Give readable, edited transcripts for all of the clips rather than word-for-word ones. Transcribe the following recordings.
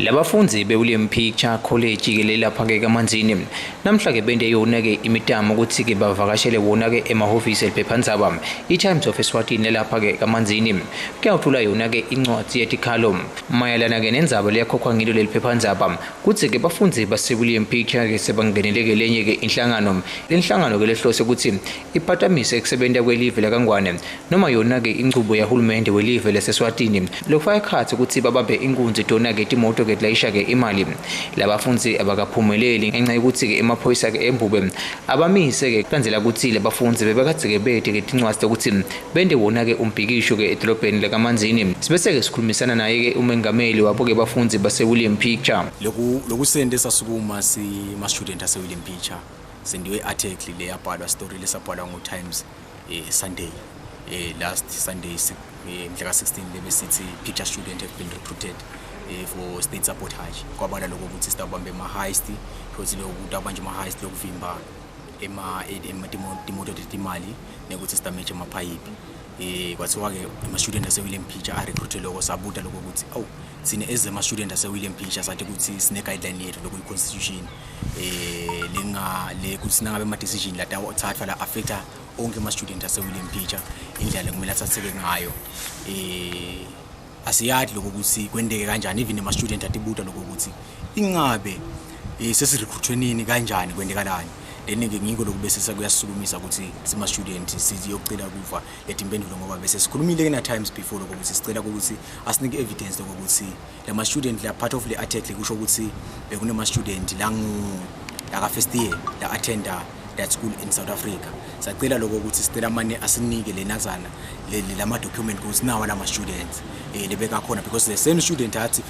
Labafundzi be-William Picture College ke lelapha-ke kaManzini namhla-ke bente yona-ke imitamo ukuthi-ke bavakashele wona-ke emahhovisi eliphephandzaba i-Times of Eswatini lelapha-ke kaManzini kuyawuthula yona-ke incwadzi yetikhalo mayelana-ke nendzaba leyakhokhwa ngilo leli phephandzaba kutsi-ke bafundzi base-William Picture-ke sebangeneleke lenye-ke inhlangano lenhlangano-ke lehlose ukuthi ipatamise kusebenta kwelive lakaNgwane noma yona-ke inchubo yahulumende welive leseSwatini lokufaka ekhatsi kutsi babambe inkunzi tona-ke timoto-ke tilayisha-ke imali. Labafundzi abakaphumeleli ngenca yekutsi-ke emaphoyisa-ke eMbube abamise-ke kulandzela kutsi labafundzi bebakadze-ke bete-ke tincwadzi tekutsi bente wona-ke umbhikisho-ke edolobheni lakaManzini. Sibese-ke sikhulumisana naye-ke umengameli wabo-ke bafundzi base-William Picture. Loku lokusente sasukuma si ma student ase William Picture sendiwe article le yabhalwa story lesabhalwa ngo Times Sunday last Sunday mhla ka 16 lebesithi picture student have been recruited for state sabotage. Kwabala lokho ukuthi sitabamba ema heist futhi lokho kutabanjwa ema heist lokuvimba ema timoto tetimali nekuthi sidamage amaphayiphi. Kwathiwa ke ama student ase William Picture a recruit lokho. Sabuta lokho ukuthi awu, sine as ama student ase William Picture sathi ukuthi sine guideline yethu lokhu constitution lenga le kuthi nangabe ama decision latawathathwa la affecta onke ama student ase William Picture, indlela kumele athatheke ngayo. Asiyadi lokho ukuthi kwenteke kanjani. Even ama student atibuta lokho ukuthi ingabe sesirecruitwe nini, kanjani, kwentekalani. Then ke ngiko lokhu bese sekuyasukumisa ukuthi sima student siyocela kuva letimpendulo, ngoba bese sikhulumile ke na Times before lokho ukuthi sicela ukuthi asinike evidence lokho ukuthi lama student la part of le article kusho ukuthi bekunema student la ngu la first year la attenda that school in South Africa. Sacela lokho ukuthi sicela mane asinike lenazana lama document ukuthi nawa lama students lebeka khona, because the same student athi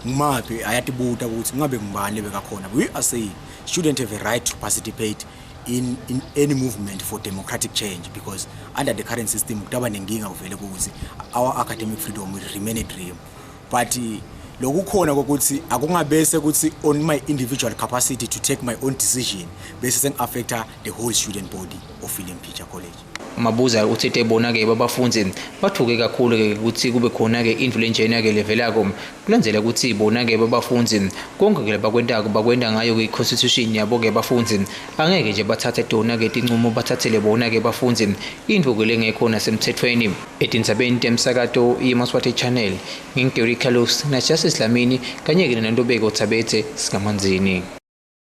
ngimaphi, ayatibuta ukuthi ngabe ngubani lebeka khona. We are saying students have a right to participate in any movement for democratic change, because under the current system kutaba nenkinga kuvele ukuthi our academic freedom will remain a dream. But lokukhona kokuthi akungabese ukuthi on my individual capacity to take my own decision bese sengi-affecta the whole student body of William Pitcher College. Mabuza uthethe bona-ke babafundi bathuke kakhulu-ke ukuthi kube khona-ke indlu lenjena-ke levelako kulandzela ukuthi bona-ke babafundi konke-ke bakwentako bakwenta ngayo-ke i-constitution yabo-ke bafundzi angeke nje bathathe tona-ke tincumo bathathele bona-ke bafundzi intfo-ke lengekho nasemtsetfweni. Etindzabeni temsakato yeMaswati Channel, ngingu Gary Carlos na Justice Dlamini kanye-ke noNtobeko Thabethe sikaManzini.